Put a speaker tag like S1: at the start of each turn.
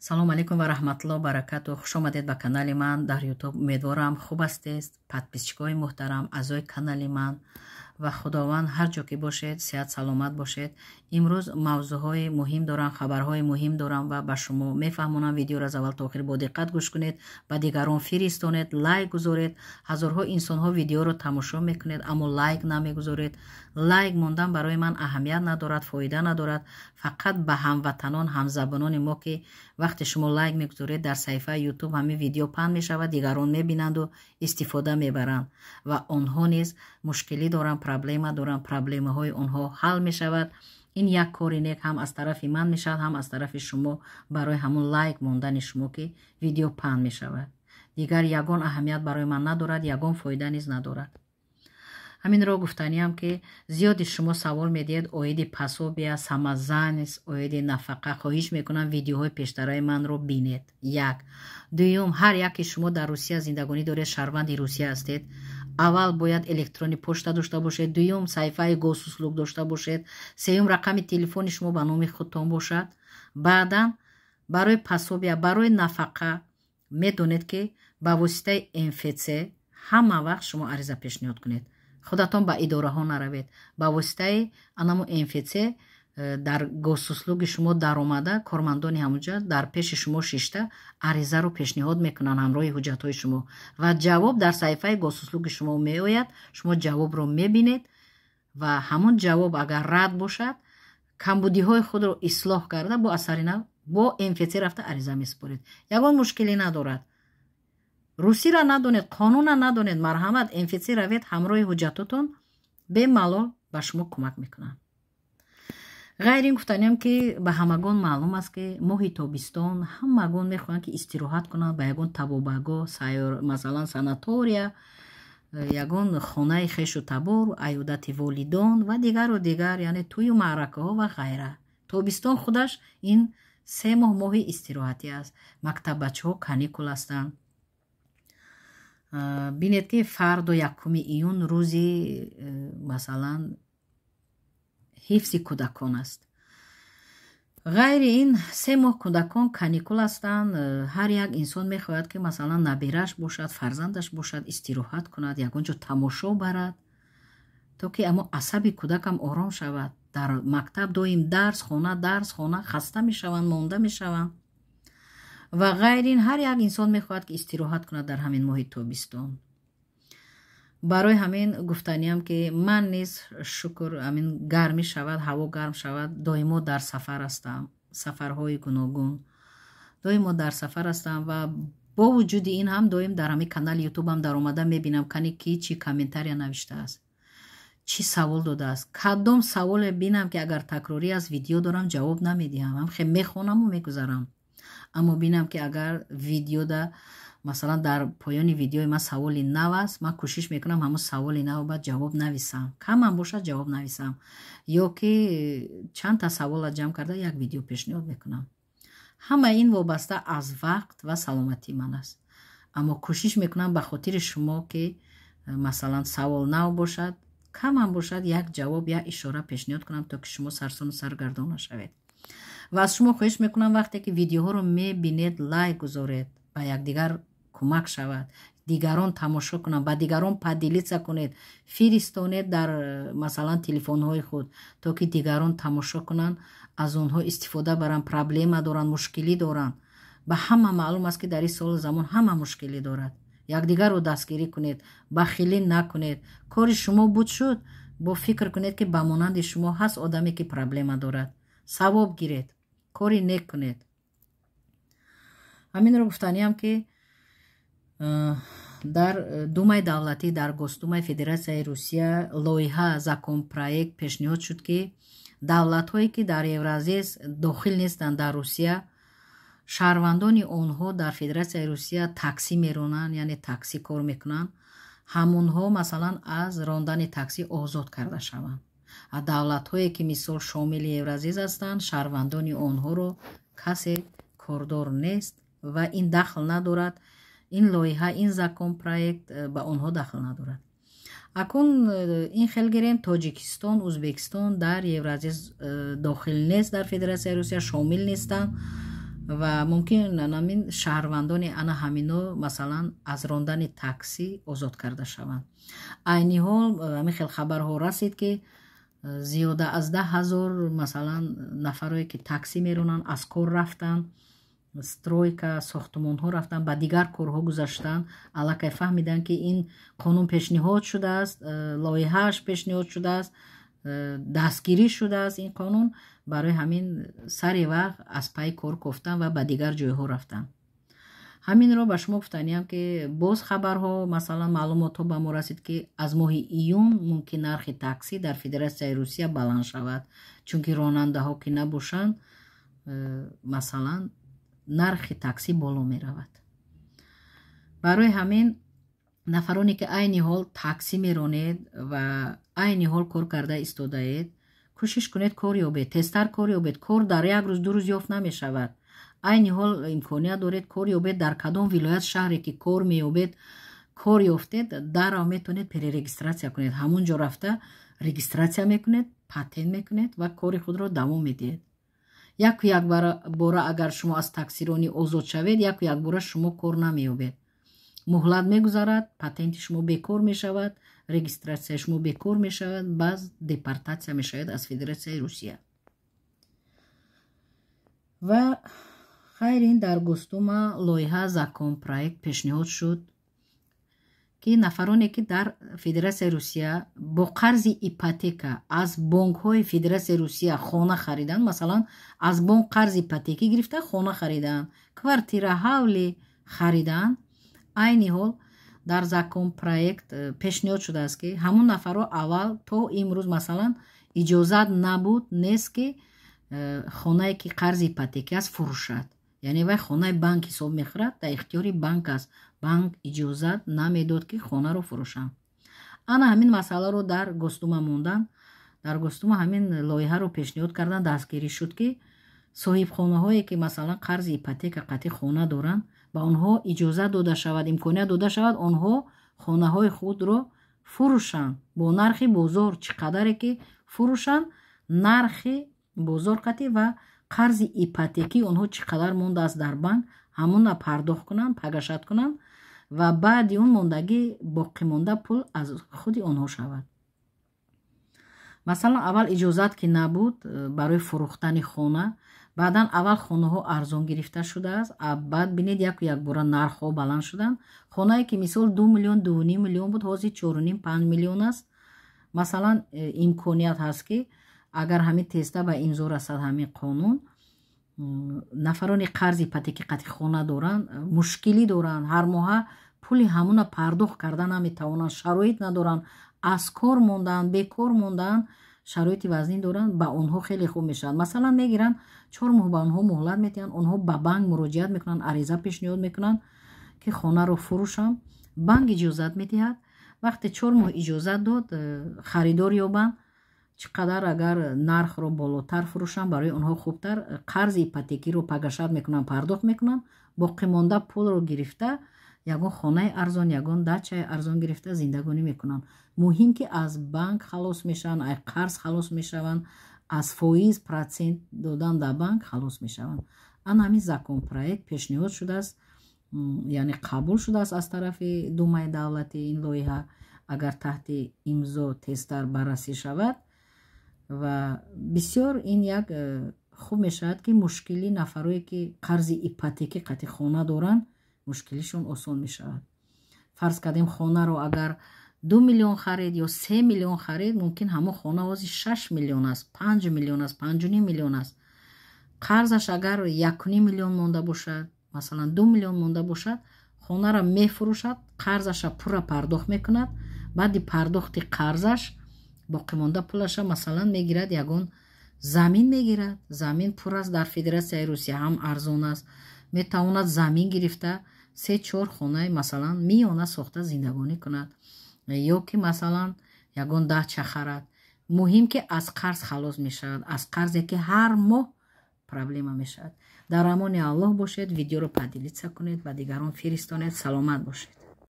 S1: Салому алейкум ва раҳматулло баракату. Хуш омадед ба канали ман дар Ютуб. Умедворам, хуб ҳастед, подписчикои муҳтарам, аъзои канали ман, ва Худованд ҳар ҷо ки бошед, сеҳат саломат бошед. Имрӯз мавзӯъҳои муҳим дорам, хабарҳои муҳим дорам ва ба шумо мефаҳмонам. Видеоро аз аввал то охир бо диққат гӯш кунед, ба дигарон фиристонед, лайк гузоред. Ҳазорҳо инсонҳо видеоро тамошо мекунед, аммо лайк намегузоред. Лайк мондан барои ман аҳамият надорад, фоида надорад. Фақат ба ҳамватанон, ҳамзабонони мо, ки вақте шумо лайк мегузоред, дар саҳифаи Ютуб ҳамин видео паҳн мешавад, дигарон мебинанду истифода мебаранд ва онҳо низ мушкилӣ доранд, проблема доранд, проблемаҳои онҳо ҳал мешавад. Ин як кори нек ҳам аз тарафи ман мешавад, ҳам аз тарафи шумо, барои ҳамун лайк мондани шумо, ки видео паҳн мешавад. Дигар ягон аҳамият барои ман надорад, ягон фоида низ надорад. Ҳаминро гуфтаниам, ки зиёди шумо савол медиҳед оиди пособия самозанятость, оиди нафақа. Хоҳиш мекунам, видеоҳои пештараи манро бинед. Як. Дуюм, ҳар яке шумо дар Русия зиндагонӣ доред, шаҳрванди Русия ҳастед, аввал бояд электронный почта дошта бошед, дуюм, саҳифаи Госуслуг дошта бошед, сеюм, рақами телефони шумо ба номи худтон бошад. Баъдан барои пособия, барои нафақа медонед, ки ба воситаи МФЦ ҳама вақт шумо ариза пешниҳод кунед. Худатон ба идораҳо наравед. Ба воситаи анамо МФЦ дар Госуслуги шумо даромада, кормандони ҳамунҷа дар пеши шумо шишта аризаро пешниҳод мекунанд ҳамроҳи ҳуҷҷатҳои шумо ва ҷавоб дар саҳифаи Госуслуги шумо меояд. Шумо ҷавобро мебинед ва ҳамон ҷавоб агар рад бошад, камбудиҳои худро ислоҳ карда, бо асари нав бо МФЦ рафта ариза месупоред. Ягон мушкиле надорад. Русиро надонед, қонунро надонед, марҳамат, МФЦ равед ҳамроҳи ҳуҷҷатотон, бемалол ба шумо кӯмак мекунанд. Ғайр ин, гуфтаниам, ки ба ҳамагон маълум аст, ки моҳи тобистон ҳамагон мехоҳанд, ки истироҳат кунанд ба ягон табобагоҳ, масалан, санатория, ягон хонаи хешу табор, аёдати волидон ва дигару дигар, яъне тӯю маъракаҳо ва ғайра. Тобистон худаш ин 3 моҳ моҳи истироҳатӣ аст. Мактаббачаҳо каникул ҳастанд. Бинед, ки фардо, 1 июн, рӯзи масалан, ҳифзи кӯдакон аст. Ғайри ин, 3 моҳ кӯдакон каникул ҳастанд. Ҳар як инсон мехоҳад, ки масалан, набираш бошад, фарзандаш бошад, истироҳат кунад, ягон ҷо тамошо барад, то ки амо асаби кӯдакам ором шавад. Дар мактаб доим дарс, хона, дарс, хона, хаста мешаванд, монда мешаванд. Ва ғайри ин, ҳар як инсон мехоҳад, ки истироҳат кунад дар ҳамин моҳи тобистон. Барои ҳамин гуфтаниам, ки ман низ, шукр, ҳамин гармӣ шавад, ҳаво гарм шавад, доимо дар сафар ҳастам, сафарҳои гуногун, доимо дар сафар ҳастам. Ва бо вуҷуди ин ҳам доим дар ҳамин канали Ютубам даромада мебинам, кани ки чӣ комментария навиштааст, чӣ савол додааст. Кадом саволе бинам, ки агар такрорӣ аст, видео дорам, ҷавоб намедиҳам, ҳамхе мехонаму мегузарам. Аммо бинам, ки агар видеода, масалан, дар поёни видеои ман саволи нав аст, ман кӯшиш мекунам, ҳамон саволи нав баъд ҷавоб нависам, камам бошад, ҷавоб нависам ё ки чандта савола ҷамъ карда, як видео пешниҳод мекунам. Ҳама ин вобаста аз вақт ва саломатии ман аст. Аммо кӯшиш мекунам ба хотири шумо, ки масалан, савол нав бошад, камам бошад, як ҷавоб, як ишора пешниҳод кунам, то ки шумо сарсону саргардон нашавед. Ва аз шумо хоҳиш мекунам, вақте ки видеоҳоро мебинед, лайк гузоред, ба якдигар кӯмак шавад, дигарон тамошо кунанд, ба дигарон поделиться кунед, фиристонед дар, масалан, телефонҳои худ, то ки дигарон тамошо кунанд, аз онҳо истифода баранд. Проблема доранд, мушкилӣ доранд. Ба ҳама маълум аст, ки дар ин солу замон ҳама мушкилӣ дорад. Якдигарро дастгирӣ кунед, бахилӣ накунед. Кори шумо буд шуд, бо фикр кунед, ки ба монанди шумо ҳаст одаме, ки проблема дорад. Савоб гиред, кори нек кунед. Ҳаминро гуфтаниам, ки дар Думаи давлатӣ, дар Госдумаи Федератсияи Русия лоиҳа, законопроект пешниҳод шуд, ки давлатҳое, ки дар Евразес дохил нестанд, дар Русия, шаҳрвандони онҳо дар Федератсияи Русия таксӣ меронанд, яъне таксӣ кор мекунанд, ҳамонҳо, масалан, аз рондани таксӣ озод карда шаванд. А давлатҳое, ки мисол шомили Евразес ҳастанд, шаҳрвандони онҳоро касе кордор нест ва ин дахл надорад. Ин лоиҳа, ин законопроект ба онҳо дахл надорад. Акун ин хел гирем: Тоҷикистон, Ӯзбекистон дар Евразес дохил нест, дар Федератсияи Русия шомил нестанд. Ва мумкин ҳамин шаҳрвандони ана ҳамино, масалан, аз рондани таксӣ озод карда шаванд. Айни ҳол ҳамин хел хабарҳо расид, ки зиёда аз 10 000, масалан, нафарое ки таксӣ меронанд, аз кор рафтанд, стройка, сохтумонҳо рафтанд, ба дигар корҳо гузаштанд. Аллакай фаҳмиданд, ки ин қонун пешниҳод шудааст, лоиҳааш пешниҳод шудааст, дастгирӣ шудааст ин қонун. Барои ҳамин сари вақт аз пайи кор кофтан ва ба дигар ҷойҳо рафтанд. Ҳаминро ба шумо гуфтаниям, ки боз хабарҳо, масалан, маълумотҳо ба мо расид, ки аз моҳи июн мумкин нархи таксӣ дар Федератсияи Русия баланд шавад, чунки ронандаҳо ки набошанд, масалан, нархи таксӣ боло меравад. Барои ҳамин нафароне ки айни ҳол таксӣ меронед ва айни ҳол кор карда истодаед, кӯшиш кунед, кор ёбед, тезтар кор ёбед. Кор дар як рӯз, 2 рӯз ёфт намешавад. Айни ҳол имконият доред, кор ёбед. Дар кадом вилоят, шаҳре ки кор меёбед, кор ёфтед, дарав метавонед перерегистрация кунед. Ҳамон ҷо рафта регистрация мекунед, патент мекунед ва кори худро давом медиҳед. Яку якбора агар шумо аз таксиронӣ озод шавед, яку якбора шумо кор намеёбед. Муҳлат мегузарад, патенти шумо бекор мешавад, регистрацияи шумо бекор мешавад, баъз депортация мешавед аз Федератсияи Русия. Ва хайр, ин дар Госдума лоиҳа, законопроект пешниҳод шуд, ки нафароне ки дар Федератсияи Русия бо қарзи ипотека аз бонкҳои Федератсияи Русия хона хариданд, масалан, аз бонк қарзи ипотекӣ гирифта хона хариданд, квартира, ҳавлӣ хариданд, айни ҳол дар законопроект пешниҳод шудааст, ки ҳамун нафарро аввал то имрӯз, масалан, иҷозат набуд, нест, ки хонае ки қарзи ипотекӣ аст, фурӯшад. Яъне вай хонаи банк ҳисоб мехӯрад, дар ихтиёри банк аст. Банк иҷозат намедод, ки хонаро фурӯшанд. Ана ҳамин масъаларо дар Госдума монданд. Дар Госдума ҳамин лоиҳаро пешниҳод карданд, дастгирӣ шуд, ки соҳибхонаҳое ки, масалан, қарзи ипотека қатъи хона доранд, ба онҳо иҷозат дода шавад, имконият дода шавад, онҳо хонаҳои худро фурӯшанд бо нархи бозор, чӣ қадаре ки фурӯшанд, нархи бозор қатъӣ ва қарзи ипотекии онҳо чӣ қадар мондааст дар банк, ҳамона пардохт кунанд, погашать кунанд ва баъди он мондагӣ, боқимонда пул аз худи онҳо шавад. Масалан, аввал иҷозат ки набуд барои фурӯхтани хона. Баъдан аввал хонаҳо арзон гирифта шудааст, баъд бинед, яку якбора нархҳо баланд шуданд. Хонае ки, мисол, 2 миллион, 2,5 миллион буд, ҳозир 4,5, 5 миллион аст. Масалан, имконият ҳаст, ки агар ҳамин тезта ба имзо расад ҳамин қонун, нафарони қарзи ипотеки қатъи хона доранд, мушкилӣ доранд, ҳар моҳа пули ҳамуна пардохт карда наметавонанд, шароит надоранд, аз кор мондаанд, бекор мондаанд, шароити вазнин доранд, ба онҳо хеле хуб мешавад. Масалан, мегиранд, 4 моҳ ба онҳо муҳлат медиҳанд, онҳо ба банк муроҷиат мекунанд, ариза пешниҳод мекунанд, ки хонаро фурӯшам. Банк иҷозат медиҳад. Вақте 4 моҳ иҷозат дод, харидор ёбанд, чӣ қадар агар нархро болотар фурӯшанд, барои онҳо хубтар. Қарзи ипотекиро погашать мекунанд, пардохт мекунанд, боқимонда пулро гирифта ягон хонаи арзон, ягон дачаи арзон гирифта зиндагонӣ мекунанд. Муҳим, ки аз банк халос мешаванд, аз қарз халос мешаванд, аз фоиз, процент додан дар банк халос мешаванд. Ана ҳамин законопроект пешниҳод шудааст, яъне қабул шудааст аз тарафи Думаи давлатӣ. Ин лоиҳа агар таҳти имзо тезтар баррасӣ шавад ва бисёр ин як хуб мешавад, ки мушкили нафарое ки қарзи ипотекӣ қатъи хона доранд, мушкилишон осон мешавад. Фарз кардем, хонаро агар 2 миллион харид ё 3 миллион харид, мумкин ҳамон хона ҳозир 6 миллион аст, 5 миллион аст, 5,5 миллион аст. Қарзаш агар 1,5 миллион монда бошад, масалан, 2 миллион монда бошад, хонаро мефурӯшад, қарзаша пурра пардохт мекунад. Баъди пардохти қарзаш боқимонда пулаша, масалан, мегирад, ягон замин мегирад. Замин пур аст дар Федератсияи Русия, ҳам арзон аст. Метавонад замин гирифта, се, чор хонаи, масалан, миёна сохта зиндагонӣ кунад ё ки, масалан, ягон дача харад. Муҳим, ки аз қарз халос мешавад, аз қарзе ки ҳар моҳ проблема мешавад. Дар амони Аллоҳ бошед. Видеоро поделиться кунед, ба дигарон фиристонед. Саломат бошед.